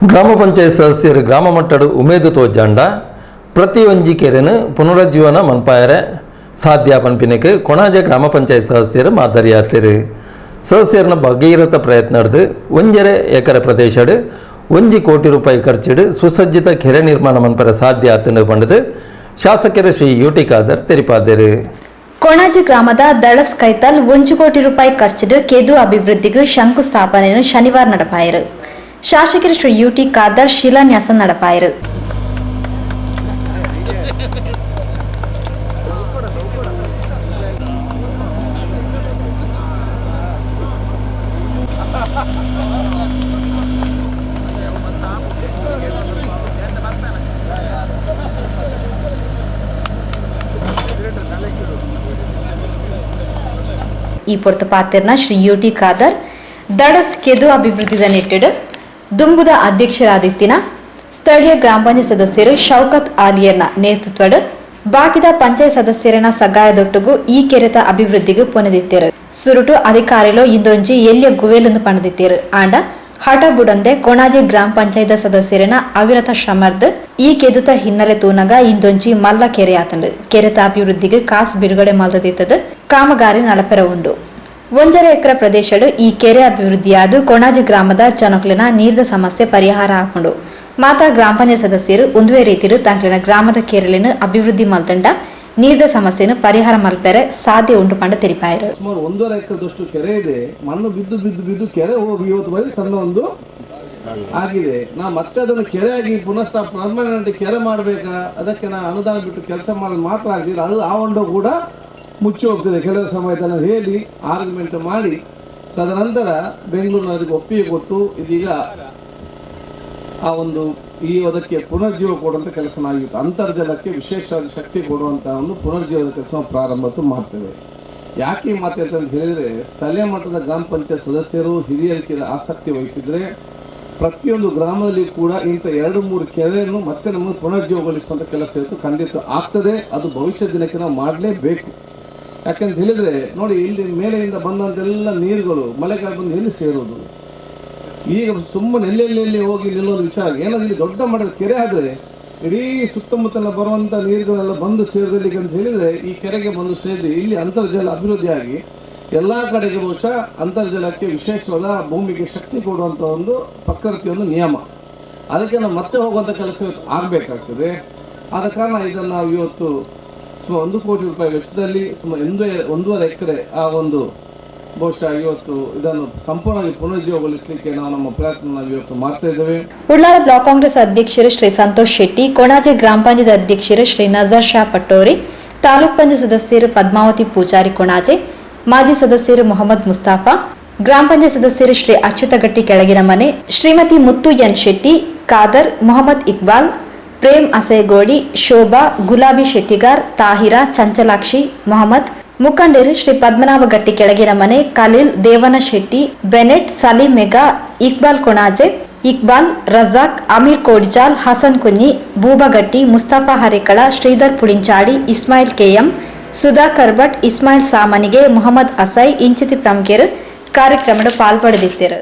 ಗ್ರಾಮ ಪಂಚಾಯತ್ ಸದಸ್ಯರು ಗ್ರಾಮ ಮಟ್ಟಡು ಉಮೇದು ತೋಜಾಂಡ ಪ್ರತಿಯೊಂಜಿ ಕೆರೆನು ಪುನರುಜ್ಜೀವನ ಮನ್ಪಾಯರೆ ಸಾಧ್ಯ ಪನ್ಪಿನಕ್ಕೆ ಕೊಣಾಜೆ ಗ್ರಾಮ ಪಂಚಾಯತ್ ಸದಸ್ಯರು ಮಾದರಿಯಾತಿರು. ಸದಸ್ಯರನ್ನ ಭಗೀರಥ ಪ್ರಯತ್ನ ನಡೆದು 1.5 ಎಕರೆ ಪ್ರದೇಶಡ್ 1 ಕೋಟಿ ರೂಪಾಯಿ ಖರ್ಚಿಡು ಸುಸಜ್ಜಿತ ಕೆರೆ ನಿರ್ಮಾಣ ಮನ್ಪರೆ ಸಾಧ್ಯ ಆತಂಡು ಪಂಡದು ಶಾಸಕರು ಶ್ರೀ ಯು ಟಿ ಖಾದರ್ ತೆರಿಪಾದರು. ಕೊಣಾಜಿ ಗ್ರಾಮದ ದಳಸ್ ಕೈತಲ್ 1 ಕೋಟಿ ರೂಪಾಯಿ ಖರ್ಚಿಡು ಕೆದು ಅಭಿವೃದ್ಧಿಗೆ ಶಂಕುಸ್ಥಾಪನೆಯನ್ನು ಶನಿವಾರ ನಡಪಾಯರು. ಶಾಸಕರು ಶ್ರೀ ಯು ಟಿ ಖಾದರ್ ಶಿಲಾನ್ಯಾಸ ನಡಪಾಯರು. ಈ ಪೊರ್ತು ಪಾತಿರ್ನ ಶ್ರೀ ಯು ಟಿ ಖಾದರ್, ದಡಸ್ ಕೆದು ಅಭಿವೃದ್ಧಿದ ನಿಟ್ಟಿಡು ದುಂಬುದ ಅಧ್ಯಕ್ಷರಾದಿತ್ತಿನ ಸ್ಥಳೀಯ ಗ್ರಾಮ ಪಂಚಾಯತ್ ಸದಸ್ಯರು ಶೌಕತ್ ಆಲಿಯರ್ನ ನೇತೃತ್ವಡ್ ಬಾಕಿದ ಪಂಚಾಯತ್ ಸದಸ್ಯರನ ಸಗಾಯದೊಟ್ಟುಗು ಈ ಕೆರೆತ ಅಭಿವೃದ್ಧಿಗೆ ಪೊನೆದಿತ್ತೇರು. ಸುರುಟು ಅಧಿಕಾರಿಲು ಇಂದೊಂಜಿ ಎಲ್ಲಿಯ ಗುವೇಲೊಂದು ಪಣದಿತ್ತೇರು. ಆಂಡ ಹಠ ಬುಡಂದೆ ಕೊಣಾಜೆ ಗ್ರಾಮ ಪಂಚಾಯತ್ ಸದಸ್ಯರನ ಅವಿರತ ಶ್ರಮರ್ದ್ ಈ ಕೆದುತ ಹಿನ್ನೆಲೆ ತೂನಗ ಇಂದೊಂಜಿ ಮಲ್ಲ ಕೆರೆ ಆತಂಡು. ಕೆರೆತ ಅಭಿವೃದ್ಧಿಗೆ ಕಾಸು ಬಿಡುಗಡೆ ಮಲ್ದದಿತ್ತದು ಕಾಮಗಾರಿ ನಡಪೆರ ಉಂಡು. 1.5 ಎಕರೆ ಪ್ರದೇಶಡು ಈ ಕೆರೆ ಅಭಿವೃದ್ಧಿಯಾದ ಕೊಣಾಜಿ ಗ್ರಾಮದ ಜನಕ್ಲೆನ ನೀರ್ದ ಸಮಸ್ಯೆ ಪರಿಹಾರ ಆಪುಂಡು. ಮಾತಾ ಗ್ರಾಮ ಪಂಚಾಯತ್ ಸದಸ್ಯರು ಒಂದುವೇ ರೀತಿರು ತಂಕ್ಲೆನ ಗ್ರಾಮದ ಕೆರೆಲೆನ್ ಅಭಿವೃದ್ಧಿ ಮಲ್ತಂಡ ನೀರ್ದ ಸಮಸ್ಯೆನು ಪರಿಹಾರ ಮಲ್ಪೆರೆ ಸಾಧ್ಯ ಉಂಡು ಪಂಡ ತೆರಿಪಾಯರು. ಸುಮಾರು 1.5 ಎಕರೆದಷ್ಟು ಕೆರೆ ಇದೆ. ಮಣ್ಣು ಬಿದ್ದು ಬಿದ್ದು ಬಿದ್ದು ಕೆರೆ ಹೋಗಿ ಇವತ್ತು ಬರೀ ಸಣ್ಣ ಒಂದು ಆಗಿದೆ. ನಾ ಮತ್ತೆ ಅದನ್ನು ಕೆರೆಯಾಗಿ ಪುನಃ ಪರ್ಮನೆಂಟ್ ಕೆರೆ ಮಾಡಬೇಕಾ? ಅದಕ್ಕೆ ನಾ ಅನುದಾನ ಬಿಟ್ಟು ಕೆಲಸ ಮಾಡೋದು ಮಾತ್ರ ಆಗ್ತಿಲ್ಲ. ಅದು ಆ ಹೊಂಡ ಕೂಡ ಮುಚ್ಚಿ ಹೋಗ್ತದೆ. ಕೆಲವು ಸಮಯದಲ್ಲಿ ಹೇಳಿ ಆರ್ಗ್ಯುಮೆಂಟ್ ಮಾಡಿ, ತದನಂತರ ಬೆಂಗಳೂರಿನ ಅದಕ್ಕೆ ಒಪ್ಪಿಗೆ ಕೊಟ್ಟು, ಇದೀಗ ಆ ಒಂದು ಈ ಅದಕ್ಕೆ ಪುನರ್ಜೀವ ಕೊಡುವಂಥ ಕೆಲಸ ಆಗಿತ್ತು. ಅಂತರ್ಜಲಕ್ಕೆ ವಿಶೇಷವಾದ ಶಕ್ತಿ ಕೊಡುವಂಥ ಒಂದು ಪುನರ್ಜೀವದ ಕೆಲಸ ನಾವು ಪ್ರಾರಂಭ ಮಾಡ್ತೇವೆ. ಯಾಕೆ ಈ ಮಾತು ಅಂತ ಹೇಳಿದರೆ, ಸ್ಥಳೀಯ ಮಟ್ಟದ ಗ್ರಾಮ ಪಂಚಾಯತ್ ಸದಸ್ಯರು ಹಿರಿಯರಿಗೆ ಆಸಕ್ತಿ ವಹಿಸಿದರೆ ಪ್ರತಿಯೊಂದು ಗ್ರಾಮದಲ್ಲಿ ಕೂಡ ಇಂಥ ಎರಡು ಮೂರು ಕೆರೆಯನ್ನು ಮತ್ತೆ ನಮಗೆ ಪುನರ್ಜೀವಗೊಳಿಸುವಂಥ ಕೆಲಸ ಇವತ್ತು ಖಂಡಿತ ಆಗ್ತದೆ. ಅದು ಭವಿಷ್ಯ ದಿನಕ್ಕೆ ನಾವು ಮಾಡಲೇಬೇಕು. ಯಾಕೆಂತ ಹೇಳಿದರೆ, ನೋಡಿ, ಇಲ್ಲಿ ಮೇಲೆಯಿಂದ ಬಂದಂತೆಲ್ಲ ನೀರುಗಳು ಮಳೆಗಾಲ ಬಂದು ಎಲ್ಲಿ ಸೇರೋದು? ಈಗ ಸುಮ್ಮನೆ ಎಲ್ಲೆಲ್ಲೆಲ್ಲಿ ಹೋಗಿ ನಿಲ್ಲೋದು ವಿಚಾರ ಏನಾದ್ರು ಇಲ್ಲಿ ದೊಡ್ಡ ಮಟ್ಟದ ಕೆರೆ ಆದರೆ, ಇಡೀ ಸುತ್ತಮುತ್ತಲ ಬರುವಂಥ ನೀರುಗಳೆಲ್ಲ ಬಂದು ಸೇರೋದಲ್ಲಿಗೆ ಅಂತ ಹೇಳಿದರೆ, ಈ ಕೆರೆಗೆ ಬಂದು ಸೇರಿ ಇಲ್ಲಿ ಅಂತರ್ಜಲ ಅಭಿವೃದ್ಧಿಯಾಗಿ ಎಲ್ಲ ಕಡೆಗೆ ಬಹುಶಃ ಅಂತರ್ಜಲಕ್ಕೆ ವಿಶೇಷವಾದ ಭೂಮಿಗೆ ಶಕ್ತಿ ಕೊಡುವಂಥ ಒಂದು ಪ್ರಕೃತಿಯ ಒಂದು ನಿಯಮ. ಅದಕ್ಕೆ ನಾವು ಮತ್ತೆ ಹೋಗುವಂಥ ಕೆಲಸ ಇವತ್ತು ಆಗಬೇಕಾಗ್ತದೆ. ಆದ ಕಾರಣ ಇದನ್ನು ನಾವು ಇವತ್ತು ಸುಮಾರು 1 ಕೋಟಿ ರೂಪಾಯಿ ವೆಚ್ಚದಲ್ಲಿ ಸುಮಾರು 1.5 ಎಕರೆ ಆ ಒಂದು ಬಹುಶಃ ಇವತ್ತು ಇದನ್ನು ಸಂಪೂರ್ಣವಾಗಿ ಪುನರ್ಜೀವಗೊಳಿಸಲಿಕ್ಕೆ ನಾವು ನಮ್ಮ ಪ್ರಯತ್ನ ನಾವು ಇವತ್ತು ಮಾಡ್ತಾ ಇದ್ದೇವೆ. ಉಳ್ಳಾಲ ಬ್ಲಾಕ್ ಕಾಂಗ್ರೆಸ್ ಅಧ್ಯಕ್ಷರು ಶ್ರೀ ಸಂತೋಷ್ ಶೆಟ್ಟಿ, ಕೊಣಾಜೆ ಗ್ರಾಮ ಪಂಚಾಯತ್ ಅಧ್ಯಕ್ಷರು ಶ್ರೀ ನಜರ್ ಶಾ ಪಟ್ಟೋರಿ, ತಾಲೂಕ್ ಪಂಚಾಯತ್ ಸದಸ್ಯರು ಪದ್ಮಾವತಿ ಪೂಜಾರಿ ಕೊಣಾಜೆ, ಮಾಜಿ ಸದಸ್ಯರು ಮೊಹಮ್ಮದ್ ಮುಸ್ತಾಫಾ, ಗ್ರಾಮ ಪಂಚಾಯತ್ ಸದಸ್ಯರು ಶ್ರೀ ಅಚ್ಯುತಗಟ್ಟಿ ಕೆಳಗಿನ ಮನೆ, ಶ್ರೀಮತಿ ಮುತ್ತು ಎನ್ ಶೆಟ್ಟಿ, ಖಾದರ್, ಮೊಹಮ್ಮದ್ ಇಕ್ಬಾಲ್, ಪ್ರೇಮ್ ಅಸೇಗೋಡಿ, ಶೋಭಾ, ಗುಲಾಬಿ ಶೆಟ್ಟಿಗಾರ್, ತಾಹಿರಾ, ಚಂಚಲಾಕ್ಷಿ, ಮೊಹಮ್ಮದ್, ಮುಖಂಡರು ಶ್ರೀ ಪದ್ಮನಾಭ ಗಟ್ಟಿ ಕೆಳಗಿನ ಮನೆ, ಖಲೀಲ್, ದೇವನ ಶೆಟ್ಟಿ, ಬೆನೆಟ್, ಸಲೀಂ ಮೆಗಾ, ಇಕ್ಬಾಲ್ ಕೊಣಾಜೆ, ಇಕ್ಬಾಲ್, ರಜಾಕ್, ಅಮೀರ್ ಕೋಡಿಜಾಲ್, ಹಸನ್ ಕುನ್ನಿ, ಬೂಬಗಟ್ಟಿ, ಮುಸ್ತಫಾ ಹರಿಕಳ, ಶ್ರೀಧರ್ ಪುಳಿಂಚಾಡಿ, ಇಸ್ಮಾಯಿಲ್ ಕೆಎಂ, ಸುಧಾಕರ್ ಭಟ್, ಇಸ್ಮಾಯಿಲ್ ಸಾಮನಿಗೆ, ಮೊಹಮ್ಮದ್ ಅಸೈ ಇಂಚಿತಿ ಪ್ರಮುಖರು ಕಾರ್ಯಕ್ರಮದ ಪಾಲ್ಪಡೆದಿದ್ದರು.